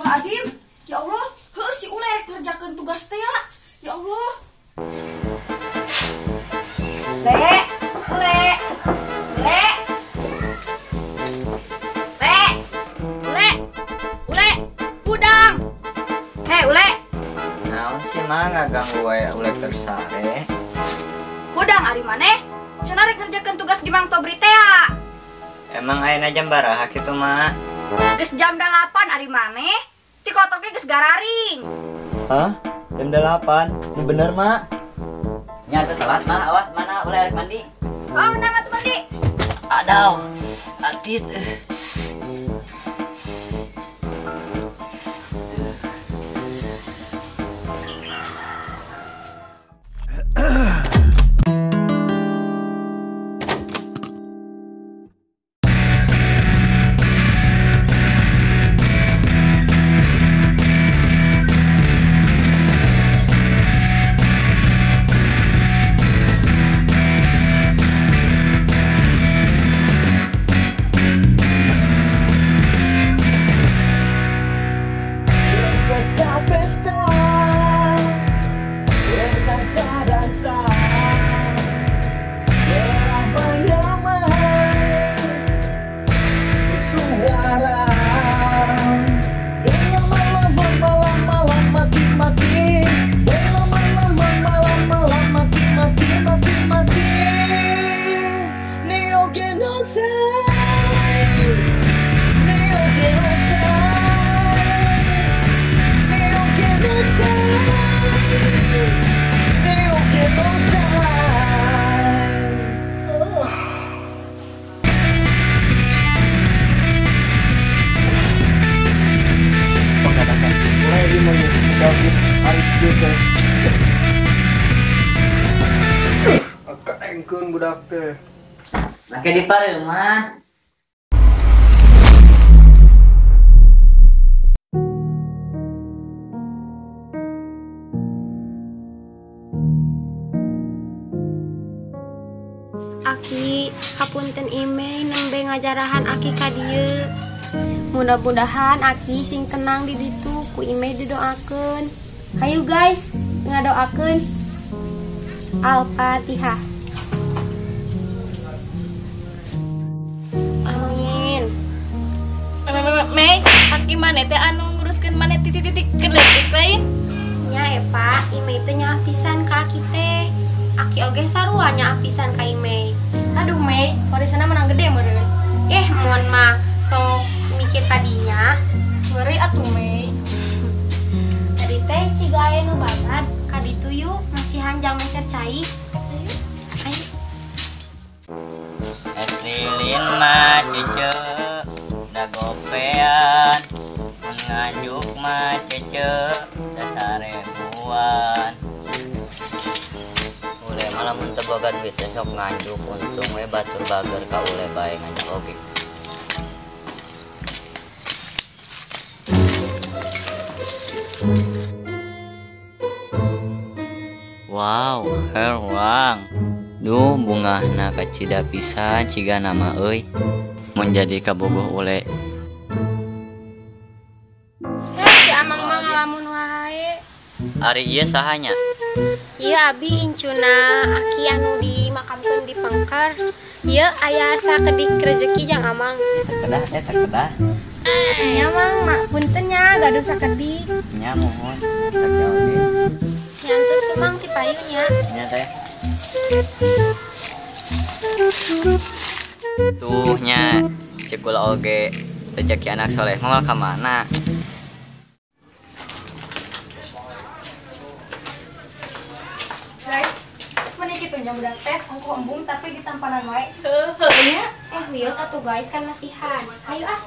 Astagfirullahaladzim. Ya Allah, heuh si Ule rek ngerjakeun tugas teh ya. Ya Allah. Le, Ule. Le. Le. Ule. Ule. Udang. Hei, Ule. Naon sih mah ngaganggu wae Ule tersare. Hudang ari maneh? Cenah rek ngerjakeun tugas di Mang Tobri teh ya. Emang ayeuna jam baraha kitu mah? Geus jam 8 ari maneh. Ti kotoknya geus gararing. Hah? Jam 8? Ini bener, Mak. Nya teh telat, Mak. Awas mana Ule arek mandi. Oh, nama tuh mandi. Aduh, atit. Engkeun budak teh. Make di pareuman. Aki, hapunten ime nembe ngajarahan Aki ka dieu. Mudah-mudahan Aki sing tenang di ditu ku ime didoakeun. Hayu guys, ngadoakeun. Al-Fatihah. Amin. Mei, Aki maneh teh anu nguruskeun maneh titik-titik keleutik lain. Nya Epa, ime teh nyaah pisan ka Aki teh. Aki oge sarua nyaah pisan ka ime. Aduh Mei, warisanna menang gede meureun. Mun mah sok mikir tadinya. Ngeri atuh Mei. Tadi teh ciga aya nu babad ka ditu yuk masihan jang meser cai. Ayo. Es lilin mah cece da gopean, mun nganjuk mah cece da sarebuan. Ule mah lamun teu boga duit teh sok nganjuk, untung we batur bager ka ule bae nganjuk oge. Wow, herwang. Duh, bungahna kacida pisan ciga nama euy. Mun jadi kabogoh ule. Si Amang mah ngalamun wae. Ari ieu sahanya? Ieu abi incuna Aki anu dimakamkeun di Pengker. Ieu aya sakedik rezeki jang Amang. Terkedah teh terkedah. Nya Mang, mak punten nya gaduh sakedik. Nya muhun, sakedik oge. Nyantus tuh Mang ti payun nya. Nya teh. Tuh nya cek kula oge rezeki anak soleh mah ka mana? Guys, meni kitu nya budak teh ongkoh embung tapi ditampanan wae. Heuh nya. Wios atuh guys kan masihan. Hayu ah.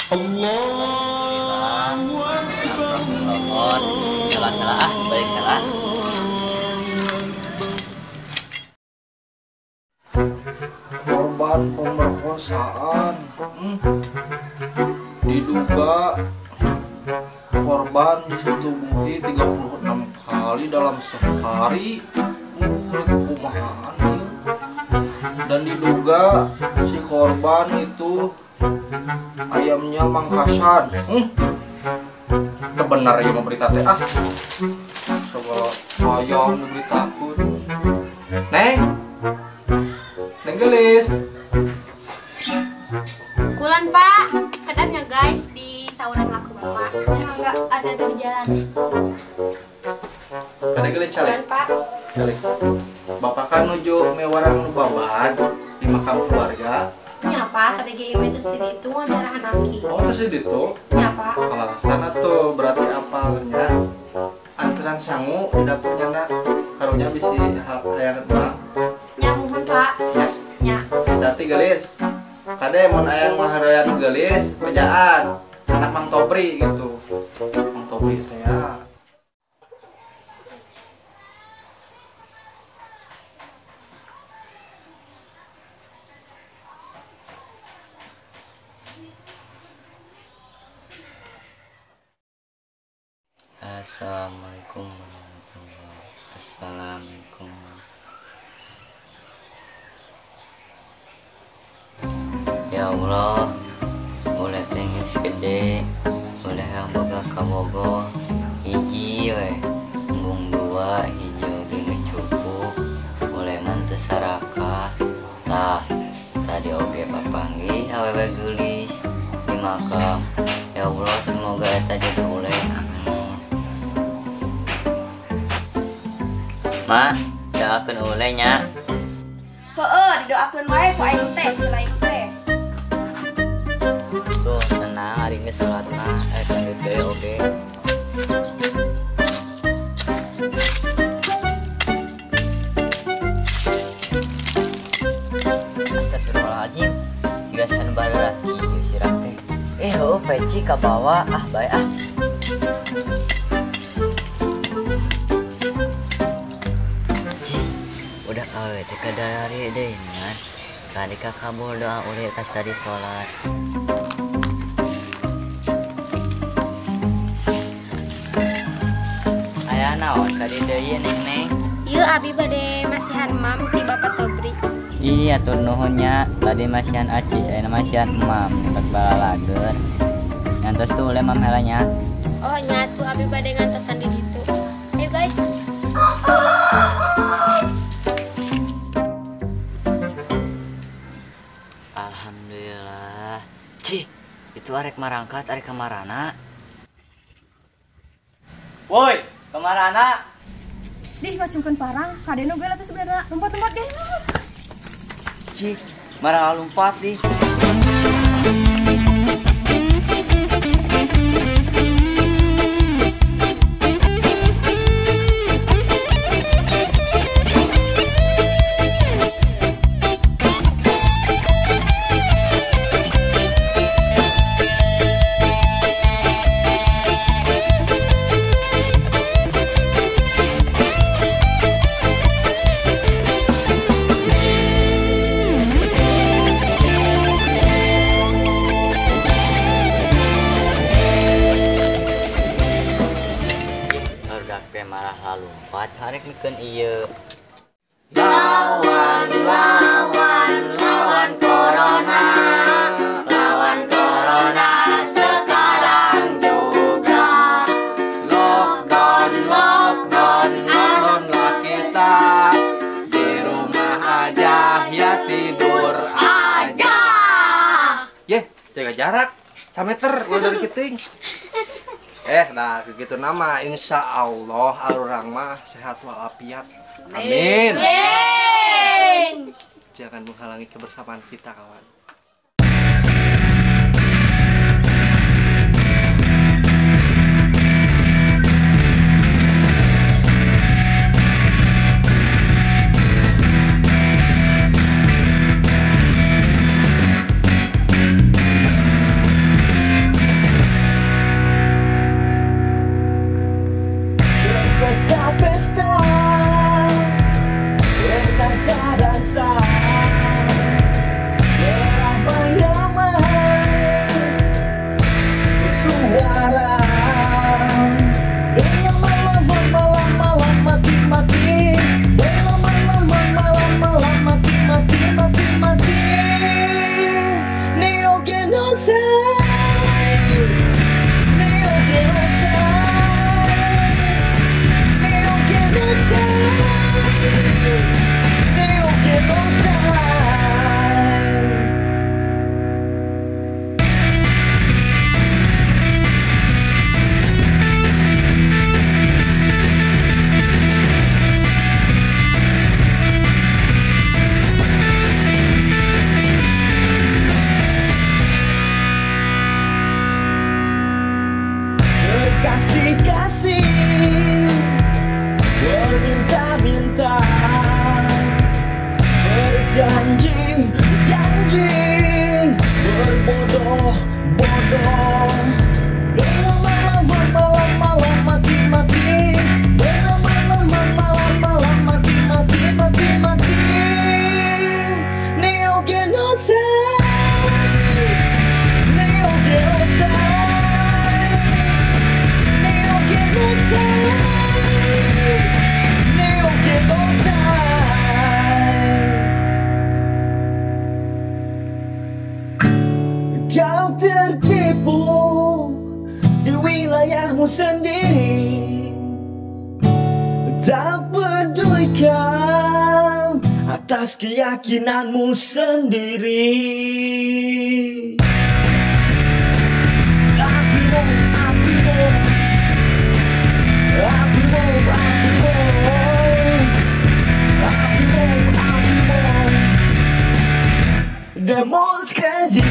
Allahu Akbar. Salah-salah ah, balik salah. Korban pemerkosaan diduga Korban disetubuhi 36 kali dalam sehari. Kumahaan ieu. Dan diduga si korban itu ayamnya Mang Hasan. Itu benar ya berita teh ah. Soal ayam diberitakeun. Neng. Neng gelis. Kulan Pak, kedapnya guys di sauran laku Bapak. Enggak ada di jalan. Kada gelis calik. Kulan Pak. Calik. Bapak kan nuju mewarang nu babad di makam keluarga. Nya Pak, tadi ge ieu terus di ditu ngajarahan aki. Oh, terus di ditu? Nya Pak. Kalasan atuh berarti apalnya anteran sangu di dapurnya na karunya bisi hayang mah. Nya muhun Pak. Nya. Nya. Tadi gelis. Kade mun aya nu harayan nu geulis, bejaan anak Mang Tobri gitu. Mang Tobri teh ya. Assalamualaikum warahmatullahi wabarakatuh. Assalamualaikum. Ya Allah, boleh tengis gede, boleh yang boga kabogo, hiji we, embung dua, hiji oge geus cukup, boleh man teu saraka, tah, tadi oge papanggih awewe geulis di makam. Ya Allah, semoga eta jadi oleh. Amin. Ma, doakeun oleh nya. Heueuh, didoakeun wae ku aing teh selain teh. Tuh, tenang hari ini sholat mah, lanjut deui oge. Astagfirullahaladzim, gasan baru laki sirah teh. Heueuh peci kabawa, ah bae ah. Cih, udah awe teh kadari deui kan. Tadi kabul doa oleh tas tadi sholat. Aya naon tadi deui neng neng? Ieu abi bade masihan mam ti Bapak Tobri. Iya atur nuhun nya, tadi masihan acis ayeuna masihan emam dekat balalager. Ngantos tuh oleh mam heula nya. Oh nya tuh abi bade ngantosan di ditu. Ayo guys. Alhamdulillah. Cih, itu arek marangkat arek kamarana. Woi, kamarana. Dih ngacungkeun parang, kadeno geus atuh sebenarnya lompat-lompat guys. Cih, marah lompat dih. Marah lompat harek mikeun ieu. Lawan lawan lawan corona, lawan corona sekarang juga. Lockdown lockdown lockdown lah kita, di rumah aja ya tidur aja. Yeh, jaga jarak 1 meter ulah dari kiting. Nah gitu nama insya Allah arurang mah sehat walafiat. Amin. Amin. Jangan menghalangi kebersamaan kita kawan. Pesta-pesta, berdansa-dansa. のさ Kau tertipu di wilayahmu sendiri, tak pedulikan atas keyakinanmu sendiri. Apimu, apimu, apimu, apimu, apimu, apimu, demonstrasi.